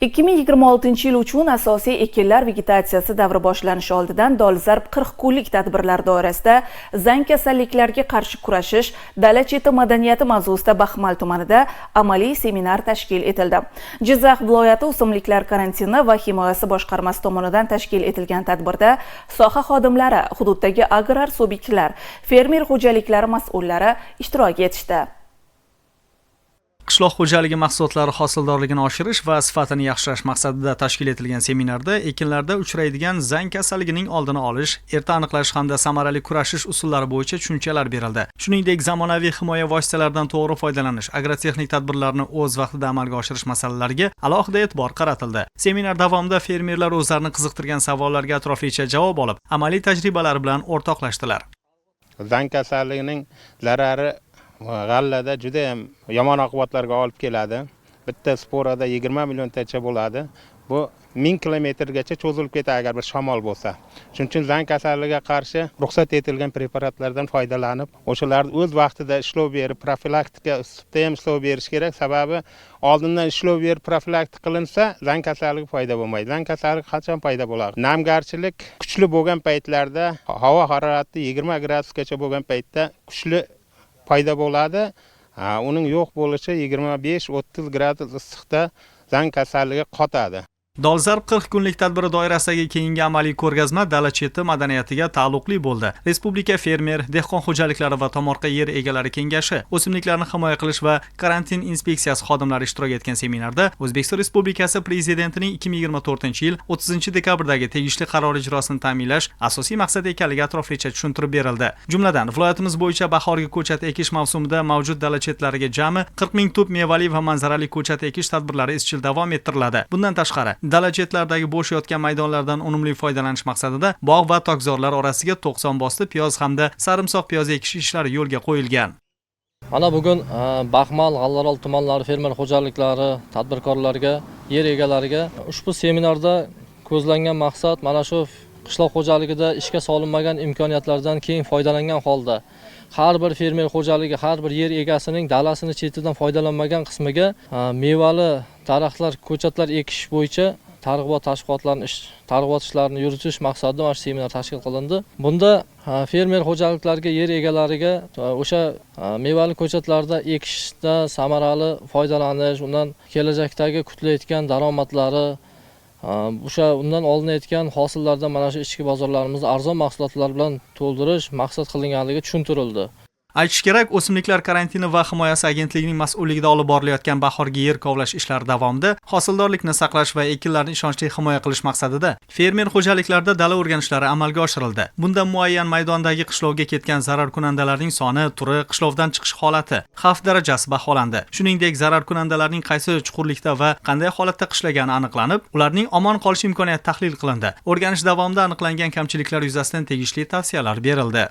2026 yil uchun asosiy ekinlar vegetatsiyasi davri boshlanishi oldidan dolzarb 40 kunlik tadbirlar doirasida zang kasalliklariga qarshi kurashish dala cheti madaniyati mavzusida Baxmal tumanida amaliy seminar tashkil etildi. Jizzax viloyati o'simliklar karantini va himoyasi boshqarmasi tomonidan tashkil etilgan tadbirda soha xodimlari, hududdagi agrar subyektlar, fermer xo'jaliklari mas'ullari ishtirok etishdi. Qishloq xo'jaligi mahsulotlari hosildorligini oshirish va sifatini yaxshilash maqsadida tashkil etilgan seminarda ekinlarda uchraydigan zang kasalligining oldini olish, erta aniqlash hamda samarali kurashish usullari bo'yicha tushunchalar berildi. Shuningdek, zamonaviy himoya vositalaridan to'g'ri foydalanish, agrotexnik tadbirlarni o'z vaqtida amalga oshirish masalalariga alohida e'tibor qaratildi. Seminar davomida fermerlar o'zlarini qiziqtirgan savollarga atroflicha javob olib, amaliy tajribalari bilan o'rtoqlashdilar. Zang kasalligining zarari g'allada juda ham yomon oqibatlarga olib keladi. Bitta sporada 20 milliontacha bo'ladi. Bu 1000 kilometrgacha cho'zilib ketadi agar bir shamol bo'lsa. Shuning uchun zang kasalligiga qarshi ruxsat etilgan preparatlardan foydalanib, o'shalarni o'z vaqtida ishlov berib, profilaktika uslubida ham ishlov berish kerak. Sababi oldindan ishlov berib profilaktika qilinsa, zang kasalligi paydo bo'lmaydi. Zang kasalligi qachon paydo bo'ladi? Namgarchilik kuchli bo'lgan paytlarda, havo harorati 20 gradusgacha bo'lgan paytda kuchli paydo bo'ladi. Uning yo'q bo'lishi 25-30 gradus issiqda zang kasalligi qotadi. Dolzarb 40 kunlik tadbiri doirasidagi keyingi amaliy ko'rgazma dala cheti madaniyatiga taalluqli bo'ldi. Respublika fermer, dehqon xo'jaliklari va tomorqa yer egalari kengashi, o'simliklarni himoya qilish va karantin inspeksiyasi xodimlari ishtirok etgan seminarda O'zbekiston Respublikasi Prezidentining 2024-yil 30-dekabrdagi tegishli qarori ijrosini ta'minlash asosiy maqsad ekanligi atroflicha tushuntirib berildi. Jumladan, viloyatimiz bo'yicha bahorgi ko'chat ekish mavsumida mavjud dala chetlariga jami 40 ming tup mevali va manzarali ko'chat ekish tadbirlari izchil davom ettiriladi. Bundan tashqari, dala chetlaridagi bo'sh yotgan maydonlardan unumli foydalanish maqsadida bog' va tokzorlar orasiga 90 bosti piyoz hamda sarimsoq piyoz ekish ishlari yo'lga qo'yilgan. Mana bugun Baxmal, G'allaorol tumanlari fermer xo'jaliklari, tadbirkorlarga, yer egalariga ushbu seminarda ko'zlangan maqsad mana shu qishloq xo'jaligida ishga solinmagan imkoniyatlardan keng foydalangan holda har bir fermer xo'jaligi, har bir yer egasining dalasini chetidan foydalanmagan qismiga mevali daraxtlar, ko'chatlar ekish bo'yicha targ'ibot tashviqotlarini ish targ'ibot ishlarini yuritish maqsadida mana shu seminar tashkil qilindi. Bunda fermer xo'jaliklariga, yer egalariga o'sha mevali ko'chatlarda ekishda samarali foydalanish, undan kelajakdagi kutilayotgan daromadlari, o'sha undan olinayotgan hosillardan mana shu ichki bozorlarimizni arzon mahsulotlar bilan to'ldirish maqsad qilinganligi tushuntirildi. Aytish kerak, o'simliklar karantini va himoyasi agentligining mas'ulligida olib borilayotgan bahorgi yer kovlash ishlari davomida hosildorlikni saqlash va ekinlarni ishonchli himoya qilish maqsadida fermer xo'jaliklarida dala o'rganishlari amalga oshirildi. Bunda muayyan maydondagi qishlovga ketgan zararkunandalarning soni, turi, qishlovdan chiqish holati, xavf darajasi baholandi. Shuningdek, zararkunandalarning qaysi chuqurlikda va qanday holatda qishlagani aniqlanib, ularning omon qolish imkoniyati tahlil qilindi. O'rganish davomida aniqlangan kamchiliklar yuzasidan tegishli tavsiyalar berildi.